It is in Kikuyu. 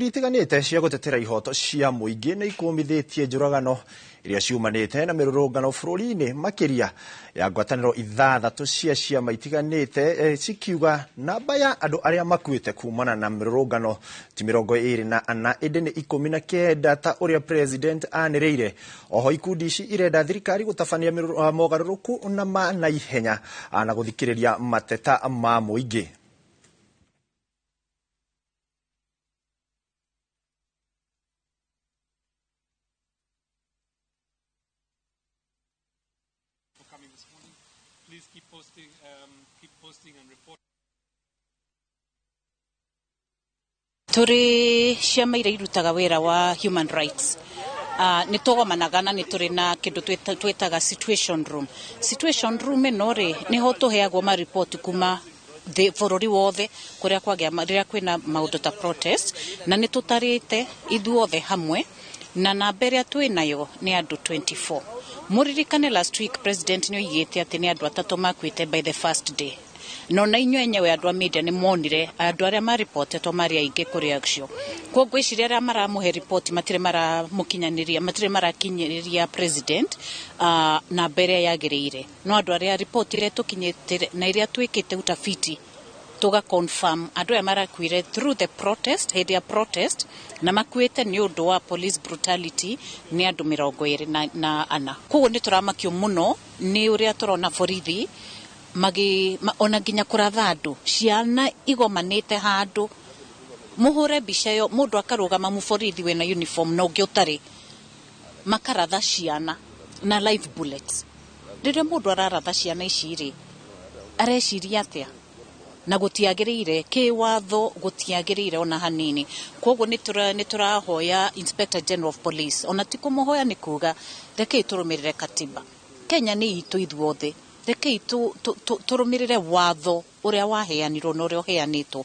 Itiganĩte cia gũtetera ihoto cia mũingĩ nĩ ikũmithĩtie njũragano iria ciumanĩte na mĩrũrũngano bũrũri-inĩ, makĩria ya ngwatanĩro 6 cia ciama itiganĩte, cikiuga namba ya andũ arĩa makuĩte kumana na mĩrũrũngano ti 24 ĩndĩ nĩ 19 ta ũrĩa president anĩrĩire. Oho ikundi ici irenda thirikari gũtabania mogarũrũku na ma naihenya na gũthikĩrĩria mateta ma mũingĩ. Coming this morning. Please keep posting and reporting. Tũrĩ ciama iria irutaga wĩra wa human rights, nĩ tũgomanaga na nĩ tũrĩ na kĩndũ twĩtaga situation room. Situation room ĩno rĩ, nĩho tũheagwo mariboti kuma bũrũri wothe kũrĩa kwagĩa rĩrĩa kwĩna maũndũ ta protest, na nĩ tũtarĩte ithuothe hamwe na namba ĩrĩa twĩ nayo nĩ andũ 24. Mũririkane last week president nĩ oigĩte atĩ nĩ andũ 3 makuĩte by the first day, no na inyuĩ enyewe andũ a media nĩ monire andũ arĩa maripotetwo marĩ aingĩ kũrĩ acio. Koguo ngwĩciria arĩa maramũhe riboti matirĩ maramũkinyanĩria, matirĩ marakinyĩria president namba ĩrĩa yagĩrĩire. No andũ arĩa riboti ĩrĩa tũkinyĩte na ĩrĩa twĩkĩte utafiti tuga confirm andũ aya marakuire through the protest, hĩndĩ ya protest, na makuĩte nĩ ũndũ wa police brutality nĩ andũ 24. Koguo nĩ tũramakio mũno nĩ ũrĩa tũrona borithi magi ona nginya kũratha andũ, ciana igomanĩte handũ, mũhũre mbica ĩyo, mũndũ akarũgama mũborithi wĩna uniform na ũngĩ ũtarĩ, makaratha ciana na live bullets. Rĩrĩa mũndũ araratha ciana ici rĩ, areciria atĩa? Na gũtiagĩrĩire kĩwatho, gũtiagĩrĩire ona hanini. Koguo nĩ tũrahoya Inspector General of Police, ona ti kũmũhoya, nĩ kuga rekei tũrũmĩrĩre katiba. Kenya nĩ itũ ithuothe, rekei tũrũmĩrĩre watho ũrĩa waheanirwo na ũrĩa ũheanĩtwo.